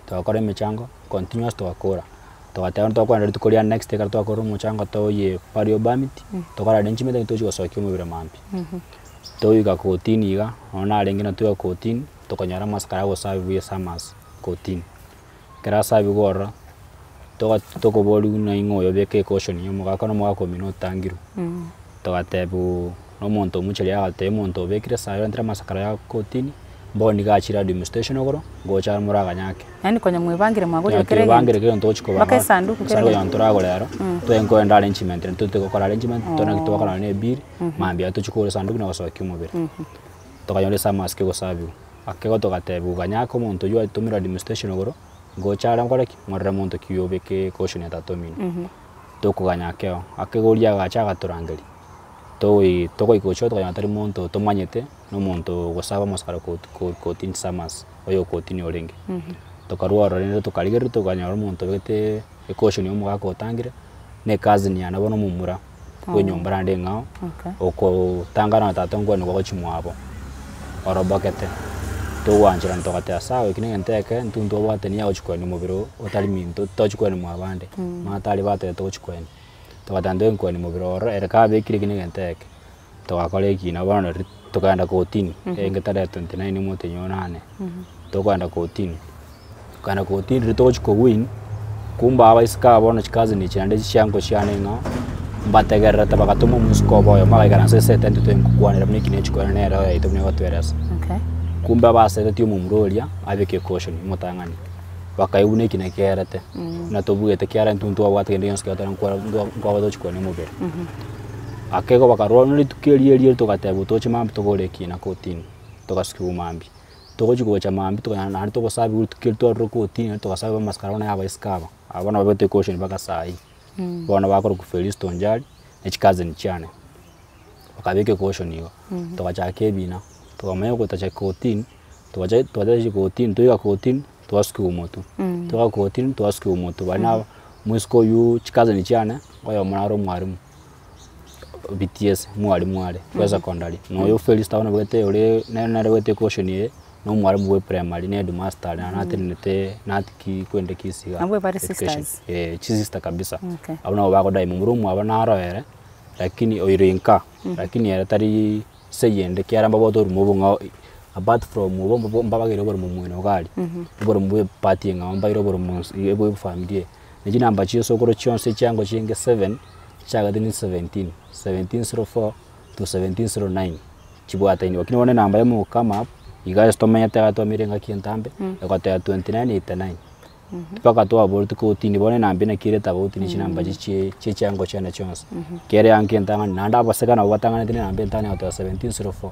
togakora emechango continuous togakora, togateba tokoenda rituko ria next ekero twakorire omochango toyie burial permit, tokore arrangement ekero togochi gosokia omobere mambia. Toika kotini iga, nonya narenge natwo kotini, tokanyora amasakara agosabiwa bwa esummers kotini. Ekero asabiwa ororo, toga tokoboriwa ng'a ing'o oyo obeka ecaution ya omogaka na omogaka omino otangirwe. Togatebiwa na omonto omocheri agatebia omonto obekire esae orentire amasakara ya kotini, mbono nigo achire administration igoro, ngocha are moraganyake. Yaani konya mwebangire mwagorire kera egento. Twebangire kera egento togochi Mpaka kobanga, esanduku kera esanduku egento. onye toragora ero, twaye nkoenda arrangement naende tote gokora arrangement, tore naki twakora nonye na ebill, mambia tochie kogora esanduku na gosokia omobere. Tokanyora esummers kegosabiwa, ake igo togatebiwa ganyaka omonto oywo atomirwe administration igoro, ngocha are nkore ki? Ng'orere monto ki obeke caution ya tata omino. Tokoganya ake oo, ake igo oria agacha agatorangeria, togoi togoika gochia tokanyora tari monto tomanyete, na omonto ogosaba omosara koti ko kotini summers, oyo okotini orenge. Tokarwa ororo rende tokarigereria tokanyora omonto obegete ecaution ya omogaka otangire, na ecousin yane bono omomura, bwa enyomba naende eng'ao, Okay. okotangana na tata nkwane gochia mwabo, orobokete. Togwancherana togateba sawa eki na egento eke, intwe ntobwate niya gochia koenia omobere oo otari minto tochi koenia mwabande, maate aria batebete togochi koenia. Togateba intwe nkoenia mobere ororo ere kabekire eki na egento eke, togakora ekina bono nari tokaenda kotini, enge tarehe 29 omotienyi o nane, tokoenda kotini, tokaenda kotini riria togochi kowin, kumbe abaiseke aba bono chicousin echi naende chiango chiane ng'a mbategererete bagatoma omosike obo oyomo agaikaransa ase etent twaingokwanera buna ekina echikwana nere oyoito buna egotoeresa. Okay. Kumbe abasetetie omomura oria abeke ecaution omotang'ani, bakaigwa buna ekina kiaerete, buna tobugete kiara intwe ntwabwate kende gionsi kiatara nkwara nkwa nkwabwate gochi kwania omobere. Ake igo bakarwa bono rituko erio erio togatebwa toche mambia togore ekina kotini, togasukiwa mambia. Togochi gocha mambia tokonyora naende togosabiwa rituko erio twarure kotini naende togasabiwa amasikari bono ya abaiseke aba, aba bono babete ecaution mpaka sai. Bono bakorokwa Felisto Onjari, ne chicousin chiane, bakabeka ecaution igo, togachaka ebina, tokamanya gotacha kotini, togacha twachachia kotini, toika kotini, twasukiwa omotwe, toika kotini twasukiwa omotwe, baria nabo moiseke oywo chicousin chiane, oyomo nare omwalimu BTS, omwalimu are bwa esecondary, na oyo Felisto bono obwate ore nere nere obwate ecaution eye, na omwalimu bwa eprimary na headmaster are naende natenenete natiki kwende Kisii igaa. Nabwo bare Education. sisters? Eh, chisister kabisa. Okay. Abwo nabo bagodai momura omwabo naro ere, lakini oire nka, lakini ere tari seyende ekiagera mbabwate oborimo obong'ao apart from obo mbabo mbabagere oborimo mwene iga aria, oborimo bwa epati eng'ao mbaire oborimo nse bwa efamiri eye. Na chinamba chia esokoro chionsi echiango chienge seven, chiagete ni 17, 1704 to 1709 chibwataine lakini bono enamba ya omokama up, iga ase tomenyete iga twamire engaki entambe, egoteba 2989. Mpaka twaboreti kotini bono enamba naki ere tofauti na chinamba chichie chia echiango chiane chionsi. Kere eanka entang'ani naende abaseka nabo batang'anete na enamba entang'ani egoteba 1704,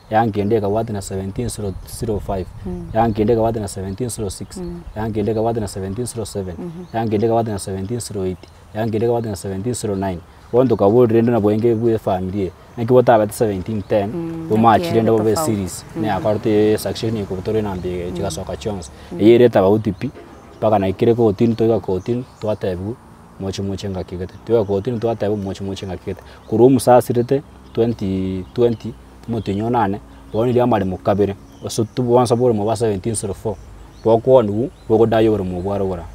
eanka ende ekabwati na 1705, eanka ende ekabwati na 1706, eanka ende ekabwati na 1707, eanka ende ekabwati na 1708, eanka ende ekabwati na 1709. Bono tokaboria rende nabo enge bwa efamiri eye, naki botabete 1710, bomachi rende bobe eseries, neyakorete esuction ekobutorwa enamba eye chigasoka chionsi. Eyio ere etofauti pi, mpaka naikire kotini toika kotini, twatebiwa moche moche ngaki gete, toika kotini twatebiwa moche moche ngaki gete. Korwa omosasirete 2020, omotienyi o nane, bono riria amaremo kabere, ase bonsi boremo bwa 1704, bokooniwa bogodai oboremo obwo bware gora.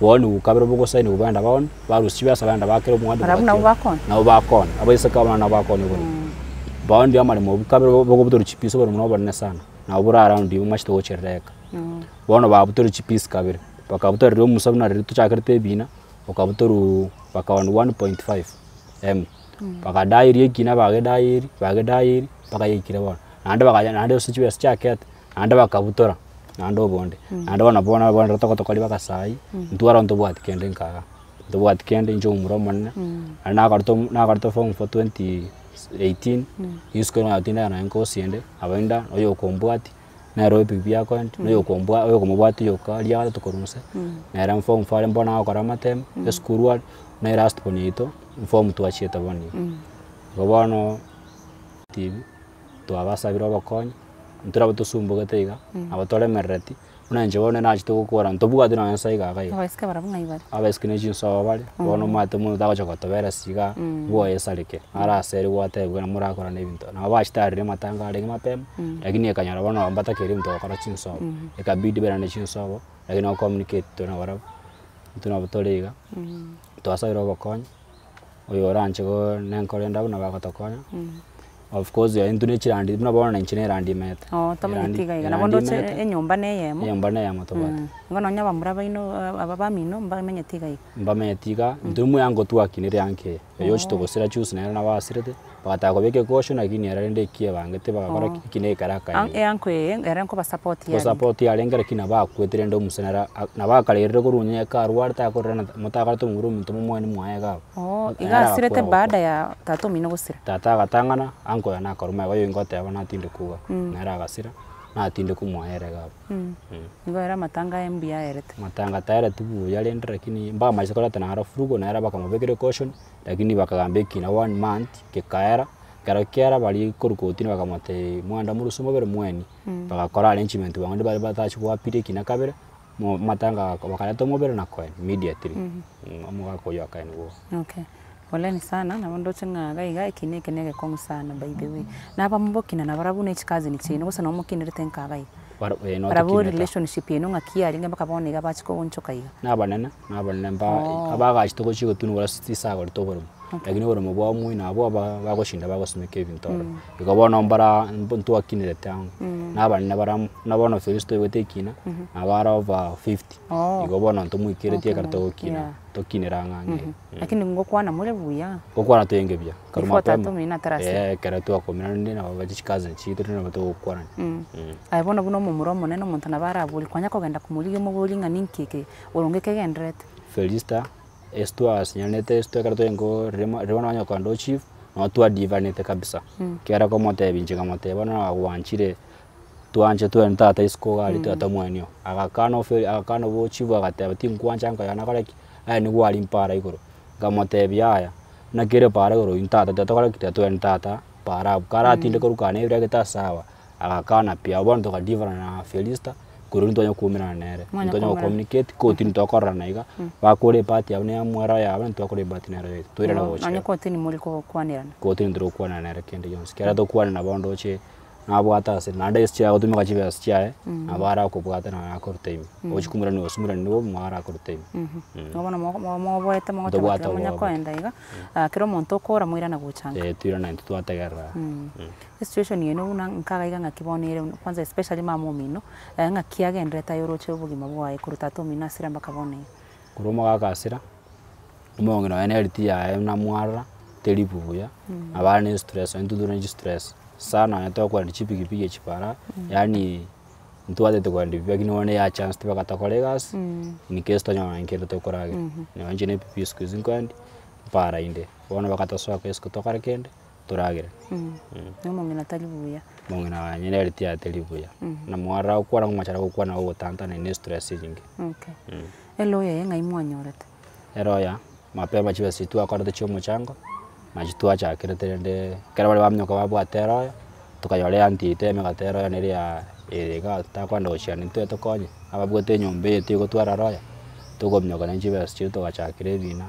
Booniwa kabere bogosainiwa baenda baoni, barusia chibesa baenda bakera omwando Barabwo nabwo bakoonia? Nabo bakoonia, abaiseke abwo nabo bakoonia oboremo. Baonirie amaremo obwo kabere bogobutorwa chipisi oboremo na obonene sana, nabo bore around igo omachete gocherera eka. Bono babutorwa chipisi kabere, bakabutorera omusa buna riria tochakerete ebina, okabutorwa bakaoni 1.5 M, bakadaeria ekina bagedaeria bagedaeria mpaka yaikire bono. Naende bakanya naende ase chibesa chiakete, naende bakabutora, naende obonde, naende bono bono bono togotokori mpaka sai, intwe aro ntobwati kende nka igaa, ntobwati kende inche omomura omonene, naende nakorete omo nakorete form four 2018, isiko nonya tindanya nonya nkosi ende, nabo inda oyo okombwati. Nere epikipiki akoenda, na oyokombwa oyokomobwatia oyoka riria gatato korwa inse, nere form four are mbono agokora amatemo, esukuru are, na elast born yaito, form two achiete bono iga. Igo bono TV, twabasabire obokonyi, intwe nabo tosumbogete iga, nabo toremerereti, buna inche bono nachete gokora ntobwati nonye nsa iga iga iga. Abaiseke barabwo ng'ai bare? Abaiseke ne chinsobo bare, bono omanyete omonto tagocha gotoberesi igaa, bwoye esareke, araseri gwatebiwa ng'a morakora na ebinto. Nabo bachitarire amatanga arenge mapema, lakini ekanyora bono nabo mbatakeire ebinto gokora chinsobo, ekabidi bairane chinsobo, lakini no communicate tore nabarabwo, intwe nabo tore iga, twasabire obokonyi, oyo oranche go nenkore endabu nabo agotokonya, of course intwe ne chirandi buna bono inche na erandi imaete. Oo tomanyeti iga iga, nabo Erandi ndoche imaete, enyomba na eyemo. Enyomba na eyemo tobwate. Igo nonye abamura baino aba bamino mbamenyeti iga iga. Mbamenyeti iga, intwe omoyango twakinire eanka eye, oyo ochete gosira juzi nere nabo asirete, bagataka kobeka egosho lakini ere rende ekiebangete bagakora ki, ekina ekere akaenda. Eanko eye ere nkobasupport yarenge. Gosupport yarenge lakini nabo akwete rende omosani ere nabo akarerire korwa onye karwarete akorera na motakorete omobere ominto momoeni mwaye iga abwo. Oo, Nere iga asirete agakwa gokwa. baada ya tata omino gosira. Tata agatang'ana, uncle oye nakorwa magega oyo ngoteba natinde kogwa, nere agasira, natinde komwaye ere iga abwo. Nigo ere amatanga aye mbuya aerete. Matanga taereti buya rende lakini mbamache koreta naro furugo nere bakamobekera ecaution, lakini bakagamba ekina one month, gekaera, ekero kiaera baria korwa kotini bakamotebia mwenda morusie omobere mweni, bagakora arrangement bwango rende baria batachi goappeal ekina kabere, mo matanga bakareta omobere na koeni immediately, omogaka oywo akaeni boka. Okay, poleni sana nabo ndoche ng'a iga iga ekina eke na egekong'u sana by the way. Na abamobokina nabarabwo na echikazeni chiaino gose nabo mokinerete nka iga iga. Bara eh Barabwo notokinete. relationship yaino ng'aki yarenge mpaka bono iga bachia koonchoka iga. Na abanene, na abanene mba abagachete gochia gotunwa risago rito oboremo, lakini oboremo bwa omwino abwo aba bagoshinda bagosimeka ebinto ororo. Igo bono mbara ntwakinerete amo, na abanene bara buna bono Festo oigwete ekina, nabo are over 50, igo bono ntomoikeretie ekero togokina, tokinere ang'e ang'e iga. Lakini ngokwana more buya. Gokwana toenge buya, korwa Before tata mapema, omino atarasira. eh ekero twakomeranirie nabo bache chicousin chiaito nabo togokwanani. Aye bono buna omomura omonene omonto nabo araborie, kwanya kogenda komorigia omoborie ng'a ninki eke oronge kegendererete. Felista, ase twasinyanete ase ekero twarenge ko riria riria bono onye kogenda ochief, nabo twadivanete kabisa, ekiagera komotebia inche nkamotebia bono nagwanchire twanche twende tata isiko iga aria tata omweni oo, agakana ofe agakana obochief agateba tinkwancha nkoyana nakore ki, aye nigo aria mpara igoro, nkamotebia yaya, naki ere para igoro oywo tata tiga tokore ki, tiga togende tata para abwo, karatinde korwa kane ebiregete ase awa, agakana pi, abwo bono tokadivana na Felista, korwa riria ntwanya koumerana nere, Mwanya ntwanya koumerana. gocommunicate, kotini tokororana iga, bakore epart yabo na mwero yabo, intwe twakora epart nero yaito, toirane Nonye gochera. kotini more gokwanerana. Kotini torokwanera nere kende gionsi, ekero tokwanera nabo ndoche nabwate ase naende ase chiagotumeka chibesa chiaye, nabo arakobwate naye akorute ime, ochi komoirania gose omoiranie bobe mwao arakorute ime. Igo bono mo- mo- moboete mogoteba Ntobwate tiga monya obobe. koenda iga, kera omonto okora moirana gocha nka. Eh toirana intwe twategerera. Esituation eye buna nkaga iga ng'aki bono ere kwanza especially mama omino, ng'aki agenderete aye oroche obogima bwaye korwa tata omino asire mpaka bono iga. Korwa omogaka asira, omong'ina oye neriti yaye namwarora, teri buya, nabo are na estress, intwe tore na chistress sana onye tokoenda chipikipiki echi para, yaani ntwatete koenda ebi lakini bono ya chance tibaka tokora egasi, in case tonyore nonye kende tokoragera. Nonye inche na epikipiki siku hizi nkoendi, mpara inde, bono bagatosoa isiko tokore kende, toragere. Na omong'ina tari buya. Omong'ina oye neriti yaye teri buya, namwarora gokwana ngomochera gokwana gogotantana na estress enyinge. Okay. Eloya eye ng'ai mwanyorete? Eroya, mapema chibesa chiria twakorete chia omochango, nachi twachakerete rende ekero baria baminyoka babwate eroya, tokanyora eanti yaito emegate eroya nere ya ere igaa totakwenda gochiana intwe tokonye, ababwate enyomba eye tigotwara roya, tokominyoka naende chibesa chiria togachakera ebina,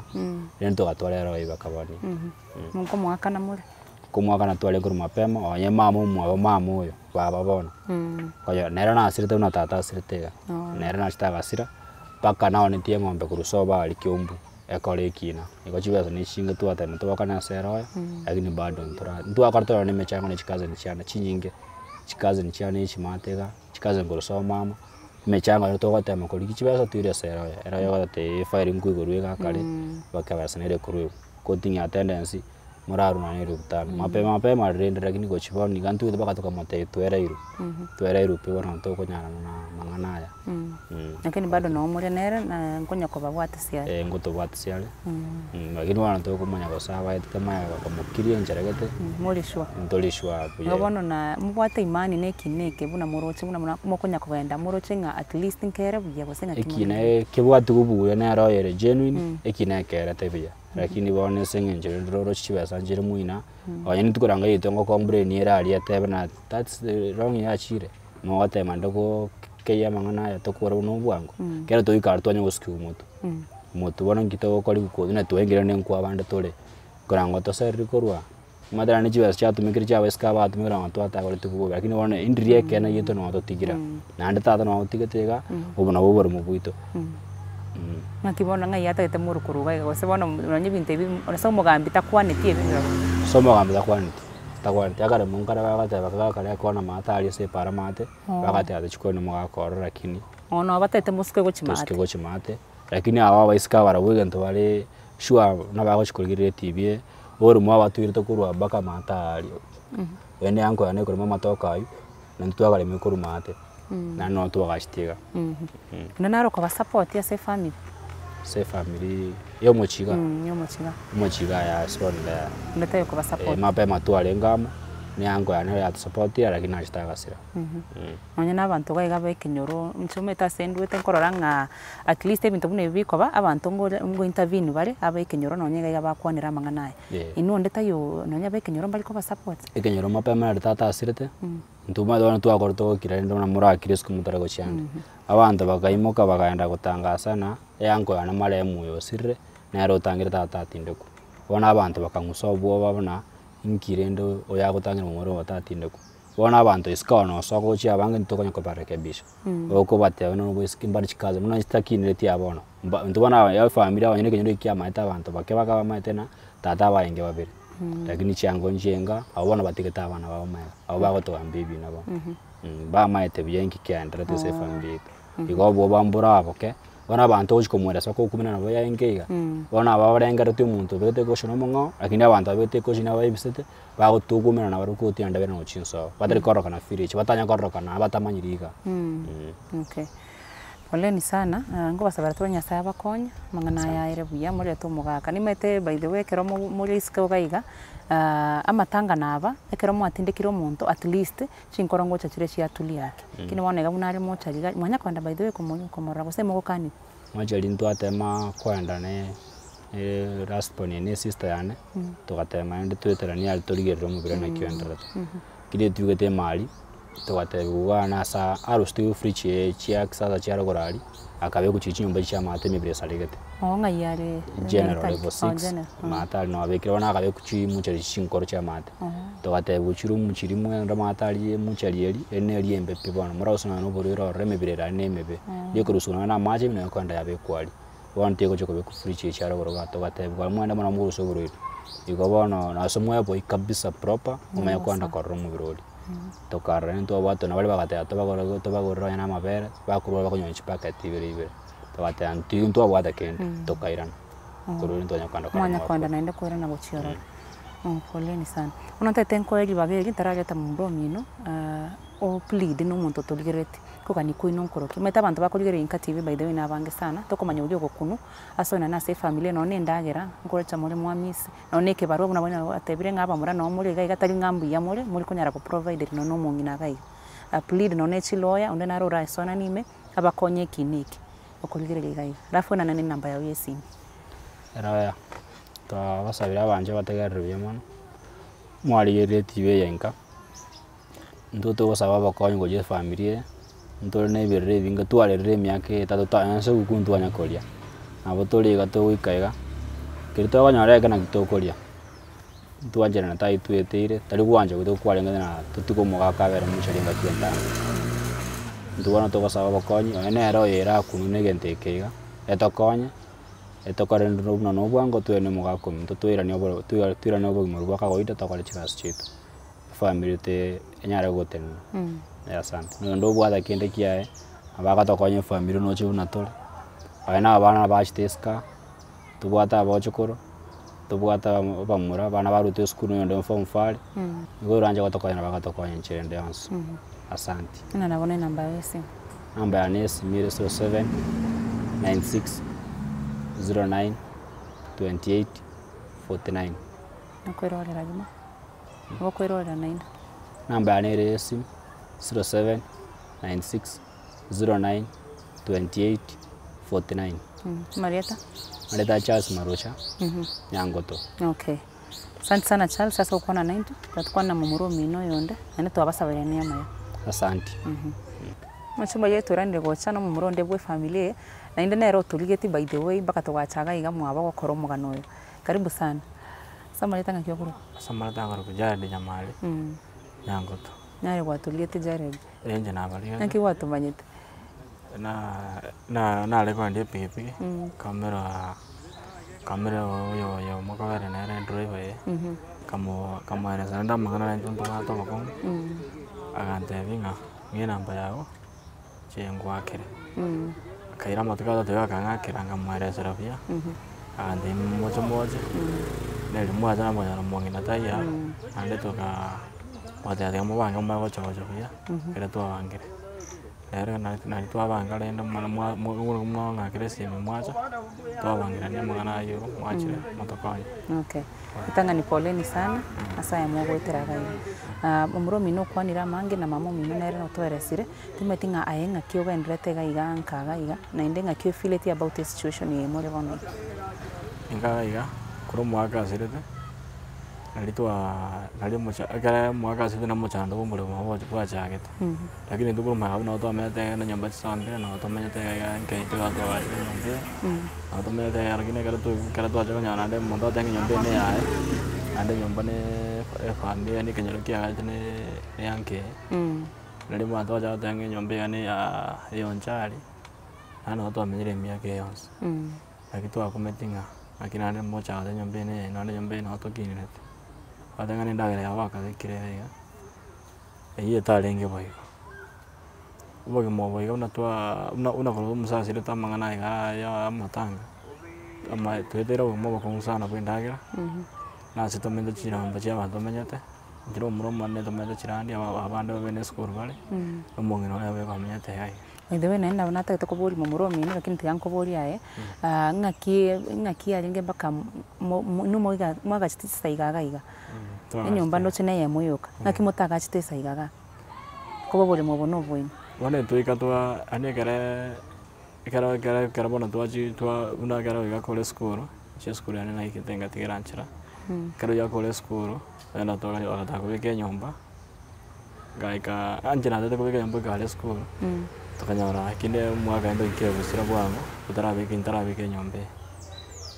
rende togatwara eroya bakabani. Nkomoakana more? Komoakana twarenge korwa mapema, onye mama omwabo mama oyo, baba bono, oyo nere nasirete buna tata asirete iga, nere nachete agasira, mpaka naonetie eng'ombe korwa sobo aria kiambu, ekore ekina, igo chibesa na echinge twatema tobakane ase eroya, lakini bado ntora ntwakora torore na emechango na chicousin chiane chinyinge, chicousin chiane echimate iga, chicousin korwa sobo mama, emechango ero togotema korigia chibesa toire ase eroya, eroya egototebia efile nkoigorwa iga kare, mpaka ebesa nere ekorwa igo, koting'ia attendance. Morarwe nonya na elifu tano, mapema mapema rende lakini gochia bono iga ntobwate mpaka tokamotebia twereirwe, twereirwe pi bono ntokonyarana na amang'ana aya. Lakini bado noo more nere na nkonya kobabwatisia are. Eh, ngotobwatisia are, lakini bono tokomanya gose abaetete maega bakamokiria enchera gete, More sure. ntori sure buya. Igo bono na mobwate imani na ekina eke buna moroche buna muna mokonya kogenda moroche ng'a at least nkere buya gose ng'aki Ekina kebwati obuya nere oyere genuine, ekina ekerete buya. Lakini bono ase eng'encho rende roroche chibesa nchire moina, onye rituko riango riaito ngocomplain ere aria etebe na that's the wrong yachire, mogotema ande go keyia amang'ana aya tokore buna obwango, ekero toika aria twanya gosukiwa omotwe, omotwe bono nki togokora riko buna twaengire rende nkwa bande tore, korang'o tosereri korwa, omanyete naende chibesa chiatumekire chia abaiseke abatumekire nabo twatagoreti bobe, lakini bono endiri ekeene yaito nabo totigira, naende tata nabo otigete iga, obo nabwo oboremo bwaito. Ng'aki bono ng'ai atagete morokoro iga iga gose bono nonye ebinto ebi ase omogambi takwaneti ebi birobio. Ase omogambi takwaneti, takwaneti akaremo nkare bagateba gakare kona maate aria ase epara maate, bagateba tochi koenda omogaka ororo lakini. Oo nabo batagete mosuke gochia maate. Tosuke gochia maate, lakini aba abaiseke aba barabwo egento bare sure buna bagochi korigereria etv eye, oboremo abatweirete korwa mpaka maate aria, naende eanko yane ekorema amatoke aywo, naintwe twakaremire korwa maate, naende nabo twagachete iga. Onde nare okobasupport ase efamiri? Ase efamiri ya omochiga? Ya omochiga. Omochiga yaya ase bono iga Onde tari okobasupport? Mapema twarenge amo, ne eanko yane nere yatosapotie lakini nachete agasira. Nonye na abanto iga iga ba ekenyoro, inche omanyete ase ndwete nkorora ng'a at least ebinto buna ebi bikoba, abanto ngore ngo intervene bare, aba ekenyoro nonye iga iga bakwanera amang'ana aya. Inwe onde taiyo nonye aba ekenyoro mbari kobasupport? Ekenyoro mapema nari tata asirete, intwe omanyete bono twakorete gokira rende buna morakire isiko motare gochia ande. Abanto bakaimoka bakaenda gotangasana, eanko yane marehemu oyo osirire, nere otangire tata atindekwe. Bono abanto bakang'usa obwoba buna, inki rende oyo agotangera momura oyo tatindekwa. Bono abanto isiko aba nosoka gochia abange ntokonya kobarekebisha, okobatebia buna oboiseke mbare chikazi buna chitakinereti aa bono, mba intwe bono aba efamiri abanyene ekenyoro eke kiamaete abanto bake baka bamaete ng'a tata abarenge babere, lakini chiango nchienga, abwo bono batigete abana babo magega, abwo bagotogambia ebina bono, mbamaete buya inki kiaenderete ase efamiri yaito. Igo obwoba mboraboke, bono abanto ogochi komoeresa okokumina nabo yaenge iga, bono aba barengereretie omonto obegete egosori na omong'ao, lakini abanto babegete egosori nabo baebisete, bagotokumera nabarobwo kogotiga naende bairane gochia insobo, batari kororokana village, batanya kororokana batamanyiri iga. Okay. Poleni sana, nkobasabera tore Nyasaye abakonye, amang'ana aya aere buya, morete omogaka. Nimanyete by the way ekero mo- more isiko iga iga, amatangano aba, ekero mwatindekire omonto at least, chinkoro ngocha chire chiatulia ake. Lakini bono iga buna are mochari iga, mwanya kogenda by the way komo komorora gose mogokanigwa? Mochari ntwatema koenda ne last born eye ne esister yane, togatema naende toeteranie aria torigerere omobere naki oendererete. Keri etwigete emari, togatebiwa iga na asa arusetigwe fridge eye chia kisasa chia rogoro aria, akabekwa chiria chinyomba chia amaate emebere esaregete. Oo ng'ai are? General level Oh, six, general. amaate aria nabo abekire bono akabekwa chimuchari chinkoro chia amaate. Togatebiwa chiroom chiria mwende amaate aria emuchari eria, eri neri embe pi bono, morarose nonya na oborwaire ororo emebere ere aria na emebe. Rikorusiwa nonya na amache ime naende yabekwa aria. Bono tegocha kobekwa fridge echi arogoro igaa togatebiwa mwende mono morusie oborwaire. Igo bono nase mweboi kabisa proper, omanye kogenda korora omobere oria. Tokarora rende twabwatwa na baria bagateba tobagore tobagorere nonya na amabere, bakorwa bakonywa chipacket ibere ibere. Togateba intwe ntwabwate kende, tokairana. Korwa erio ntwanya kogenda korora Mwanya omogaka kogenda oria. naende koirana gochia ororo. Poleni sana. Bono ntagete nkoe ribaga eri ntarareta momura omino, o plead na omonto otorigerereti, kogania kwaino nkorokia. Omanyete abanto bakorigereria Inka TV by the way nabange sana, tokomanya oria ogokunwa, ase onye na ase efamiri nonye na endagera, nkorecha more mwamisi, nonye na ekebarua buna bono gwatebire ng'a abamura noo more iga iga tari ng'a mbuya more, more konyara goprovided nonye na omong'ina iga iga. Plead nonye na chiloya, onde naro orasoanane ime, abakonye eki na eki, okorigereria iga iga. Alafu oenane na enamba yago ya esimi. Eroya, twabasabire abanche bategerere buya mono, mwarigereria etibi eye nka, intwe togosaba obokonyi gochia efamiri eye, ntore na ebirero ebinge twarerire emiaka etato twa ase oboku ntwanya koria, nabo tore iga togoika iga, keri twakonyora eke naki tokoria, ntwancherana tari tweteire, tari gwancha gwaito kwarenge ng'a totige omogaka abere mochari engaki entambe. Intwe bono togosaba obokonyi, nonye nere oyo erakunwe na egento eke iga, etokonye. Etokore rende buna na obwango toirane omogaka ominto toirane oboro toirane obogima obo bwa kawaida tokore chigasi chiaito, efamiri te enyare gotenena, asante. Nonya obwate kende kiaye, nabo agotokonya efamiri noche buna tore, nonye na abana bachete esika, tobwate abachokoro. Tobwate abamura, abana barwete esukuru na oyonde form four are, nigo oranche gotokonya nabo agotokonya enchera ende yonsi. Asanti. Ng'a nabo na enamba yago ya esimu. Namba yane ya esimu ere 07 96 09 28 49. Nakoirorera rimo, nabo naende. Namba yane ere ya esimu 07 96 09 28 49. Marieta? Marieta Charles Marocha, Nyangoto. Okay. Asante sana Charles ase gokwana naintwe, twatukwana na momura omino oyonde, naende twabasabeire ne amaya. Asanti. Omochie oye toiranire gocha na omomura onde bwa efamiri eye, naende nere otorigetie by the way mpaka togacha iga iga mwabo gokora omogano oyo. Karibu sana. Ase amarieta ng'aki okorokwa? Ase amarieta nkorokwa Jared Nyamari, Nyangoto. Nare gwatorigetie Jared? Ee inche nabarigete. Naki gwatomanyete? Na na nare koendia epikipiki, nkamera nkamera oyo oyo mokabere nere edriver eye, nkamo nkamoeresa naende amang'ana naintwe ntobwate obokong'u, agantebia ng'a ng'a enamba yago inche ngoakere. Akaira amatuko atato iga akang'akera nkamoeresera buya, agantebia moche moche, neri mwacha namonyora omong'ina taiyo aa, naende tokaa mwateba tiga mobange momanye gocha gocha buya, ekero twabangire. Rero nari twabanga rende mwang'akera esimi mwacha, twabangerania amang'ana ayio igo mwachire motokonye. Okay, ritang'ani poleni sana ase aya mogoetera iga iga. Momura omino okwanire amange na mama omino nere otoeresire, timanyeti ng'a aye ng'aki ogendererete iga iga nka iga iga, naende ng'aki ofeeleti about esituation eye more bono iga. Inka iga iga, korwa omwaka asirete, nari twaa nari omocha ekere omwaka asirete na omochando bwa omoremo obo bwachagete. Lakini intwe korwa magega nabo twamenyete na nyomba chisambire, nabo tomenyete iga iga nke intwe iga twagachire enyomba eye, nabo tomenyete iga lakini ekero twa ekero twacha konyora naende omonto agoteba ng'a enyomba eye na eyaye, naende enyomba na efamiri yaani ekenyoro kiagache na eya nke eye, naende omonto agocha goteba ng'a enyomba eye na eya eya Onchari, naende nabo twamenyire emiaka eye yonsi. Naki twakumeti ng'a naki naende mocha gocha enyomba eye na eyaino naende enyomba eye nabo tokinerete, ogoteba ng'a na endagera yabo bakabekire iga iga. Eyio etarenge boigo. Obogima obo iga buna twaa buna buna korwa omosasirete amang'ana aya iga ya amatanga, ama toeteire obogima obokong'u sana bwa endagera, na ase tomenyete chinyomba chia abanto bamenyete, inche na omomura omonene tomenyete chirandi aba abande babe na esukuru bare, na omong'ina oye nabo bamenyete iga iga. By the way naende nabo natagete koboria momura omino lakini tiga nkoborie aye, ng'aki ng'aki yarenge mpaka mo mo inwe moiga mwagachete chisaiga iga iga. Enyomba ndoche neyemo yoka, naki motagachete esaiga igaa? Koba oboremo obo noboino. Bono etoika twa yaani ekereee ekero ekero ekero bono twachi twa buna ekero iga kore esukuru, inche esukuru yane naikete ngatigera nchera, ekero iga kore esukuru, naende toga bagataka kobeka enyomba, ngaika inche natagete kobeka enyomba ekare esukuru, tokanyora kende omwaka naende oikire gosira bwango, otarabeka ntarabeka enyomba eye.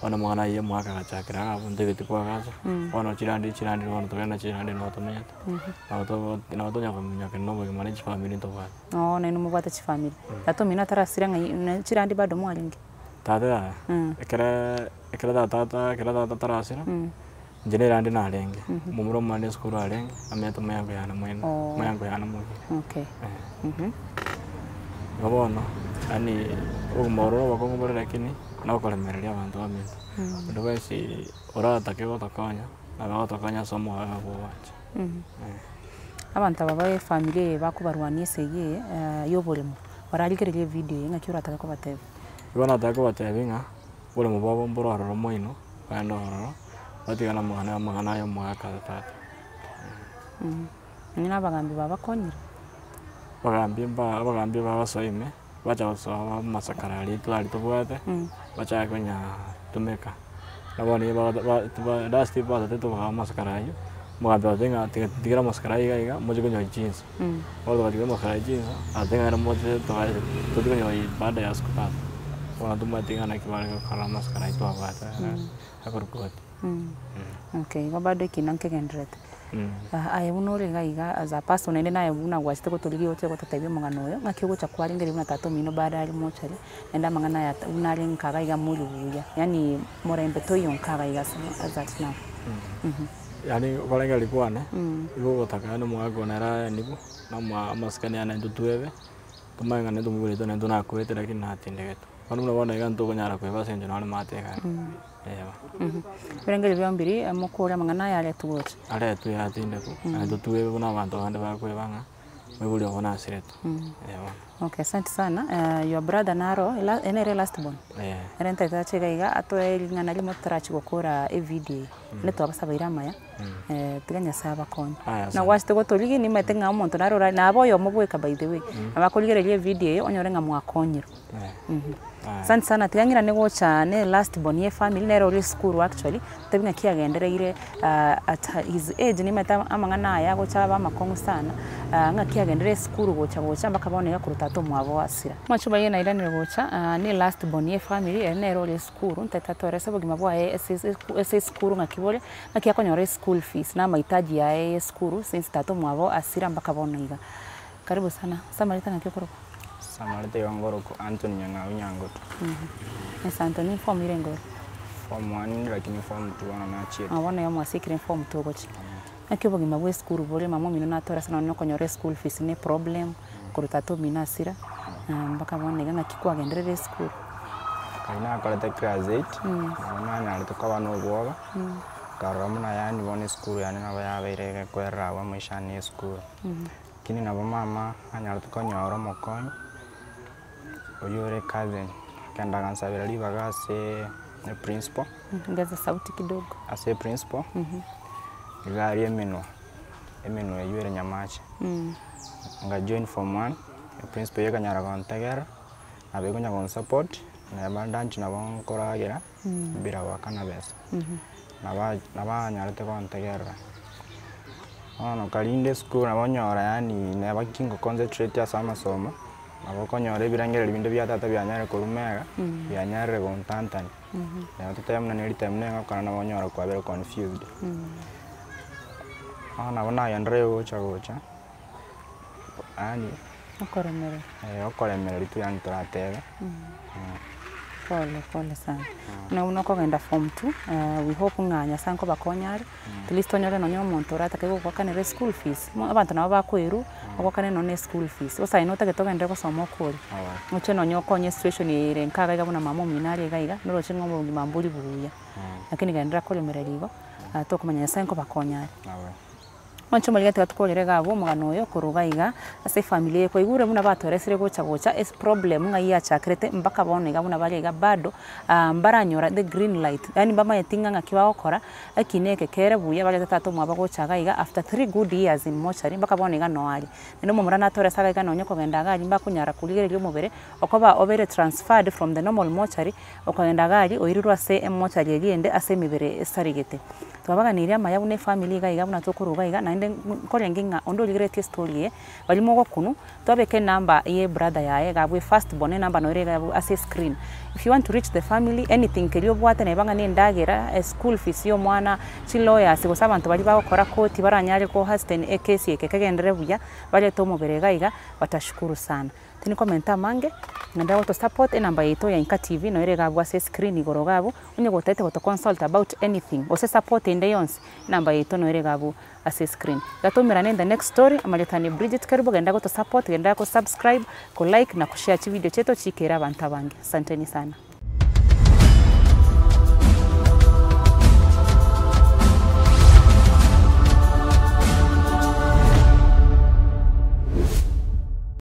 Bono omwana ayio omwaka agachakera iga abwo ntagete koagacha, bono chirandi chirandi bono togende chirandi nabo tomenyete, nabo togo nabo tonya kominyoka na obogima ne chifamiri ntobwate. Oo naende mobwate chifamiri. Tata omino atarasira ng'ai na chirandi bado mwarenge? Tata yaya, ekereee ekero tata ekero tata atarasira, inche na erandi narenge, omomura omonene esukuru arenge, amenyete omoyango yane mwene, omoyango yane omobere. Okay. Igo bono, yaani obogima oro na obokong'u bore lakini, na okoremereria abanto baminto. Onde bwensi oratake gotokonya, nabo agotokonya ase omoyo oye bwa obwancha. Abanto aba ba efamiri eye bakobarwania esegi eye ya oboremo, bararigererie evidio eye ng'aki oratake kobatebia? Igo nataka kobatebia ng'a, oboremo bwabo mboro ororo moino, naende ororo, batigane amang'ana amang'ana aya omogaka tata. Nonya na abagambi babakonyire? Abagambi mba abagambi bagosoa ime, bacha gosoa amasakara aria twari tobwate, bachake konya tumeka. Na bono nigo ba ba ba last batete tobaga amasakara aywo, omogambi agateba ng'a tiga tigera amasakara iga iga moche konyoria chinsa. Bono togatiga amasakara aywo chinsa, agateba ng'a ere moche togae tochie konyoria baada ya siku tatu. Bono tomanyeti ng'a naki bare gokora amasakara aywo twabwate akorokwa gati. Okay, igo bado ekina nkegendererete. Aye buna ore iga iga as a person naende naye buna gwachete gotorigia oche gototebia omogano oyo, ng'aki ogocha kwarengereria buna tata omino bado are mochari, naende amang'ana aya buna are nka iga iga more buya, yaani morembe toiyo nka iga iga ase as at now. Yaani okorengereria kwane, igo ogotaka yaani omogaka one nere aenigwe, na ama amasikani ane intwe twebe, tomanye ng'a naintwe omobere oito naintwe nakwete lakini natindegetwe. Bono buna bono iga ntokonyara koeba ase eng'encho nonye maate iga eh. Ebirengererio bia mbiri mokore amang'ana aya aretwe gocha. Aretwe atindekwe, naende totwebe buna abanto bande bakoeba ng'a moibori obo nasirete, eh bono. Okay, asante sana, your brother naro ela nere last born? Eh. Ere ntaete ache iga iga atoe ring'ana rimo totarachi gokora evideo eye, naende twabasabeire amaya, tiga Nyasaye abakonye. Aya, Na asante. gwachete gotorigia nimanyete ng'a omonto naro ora nabo oyomo bweka by the way, nabo akorigereria evideo eye onyore ng'a mwakonyirwe. Asante sana tiga ng'irane gocha ne last born ye family nere ore esukuru actually, totebi ng'aki agendereire at his age nimanyete amang'ana aya agocha abe amakong'u sana, ng'aki agenderere esukuru gocha gocha mpaka bono iga korwa tata omwabo asira. Amache baye nairanire gocha ne last born ye family ere nere ore esukuru ntaete atoerese obogima bwaye ase ase esukuru ng'aki bore, ng'aki akonyora eschool fees na amahitaji yaye ya esukuru since tata omwabo asira mpaka bono iga. Karibu sana, ase amareta ng'aki okorokwa? Samarete igo ngorokwa Anthony Nyang'au Nyangoto. Ase Anthony form ire ngore? Form one lakini form two bono nachiete. Ah bono iga mwasikire form two gochia. Naki obogima bwa esukuru bore mama omino natore ase nonye okonyora eschool fees ne problem, korwa tata omino asira, mpaka bono iga ng'aki kwagenderire esukuru? Ekero nakorete class eight, nabo nanyarete koba na obwoba, nkarora buna yaani bono esukuru yane nabo yabeire egekwerera abwo amaisha ane ya esukuru. Lakini nabo mama anyarete konyora omokonyi, oyio ore cousin, akagenda agansabera ribaga ase eprinciple, Ongeza sauti kidogo. ase eprinciple, iga aria emenwa, emenwa eywo ere Nyamache. Nga join form one, eprinciple eywo ekanyara gontegerera, nabo ekonya gonsupport, neba lunch nabo nkoragera, bila goakana besa. Naba nabanyarete gontegerera. Bono karinde esukuru nabo onyora yaani neba ki ngoconcentrate ase amasomo, nabo okonyora ebirengererio binde bia tata bianyarire korwa mega, bianyarire gontantania. Nabo totebe buna neri time nengokora nabo onyora kwabere confused. Bono nabo nagenderire gocha gocha, yaani Okoremereri. okoremereri tu yaani toratebe. Pole pole sana. Buna buna okogenda form two, we hope ng'a Nyasaye nkobakonya are, at least onyore nonye omonto oratake gogoakanera eschool fees, mo abanto nabo bakoerwa, ogoakane nonye na eschool fees. Gose aye notagete ogenderere gosoma okore, oche nonye okonye esituation eye ere nka iga iga buna mama omino are iga iga, noroche ng'a obogima mbori buya. Lakini genderera koremereria igo, tokomanya Nyasaye nkobakonya are. Mwanche omoriri tiga tokorere iga abwo omogano oyo korwa iga iga ase efamiri eye kwaigure buna batoeresire gocha gocha ase problem ng'ai yachakerete mpaka bono iga buna bare iga bado mbaranyora the green light yaani mbamanyeti ng'a ng'aki bagokora ekina eke kere buya barete tata omwabo gocha iga iga after three good years in mortuary mpaka bono iga noo are. Naende omomura natorese iga iga nonye kogenda iga aria mbakonyara korigereria omobere okoba obeire transferred from the normal mortuary okogenda iga aria oirirwe ase emortuary eria ende ase emebere esarigete. Twabaganeirie amaya buna efamiri iga iga buna tokorwa iga iga naende nkorenge ng'a onde origereretie estory eye, baria mogokunwa, twabeka enamba ya ebrother yaye iga abwo efirst born enamba noro ere iga abwo ase escreen. If you want to reach the family, anything keria obwate neba ng'a na endagera, eschool fees ya omwana, chilawyers gose abanto baria bagokora koti baranyare ko hasten ekesi eke kegenderere buya, barete omobere iga iga, batashukuru sana. Tindi komenta amange, naende goto support enamba yaito ya Inka TV noyo ere iga abwo ase escreen igoro iga abwo, onye gotagete goto consult about anything, gose support ende yonsi, enamba yaito noyo ere iga abwo ase escreen. Iga toumerane in the next story, amaretani ni Bridget Kerubo, genda goto support, genda go subscribe, ko like na ko share chividio chiaito chiikere abanto abange. Asanteni sana.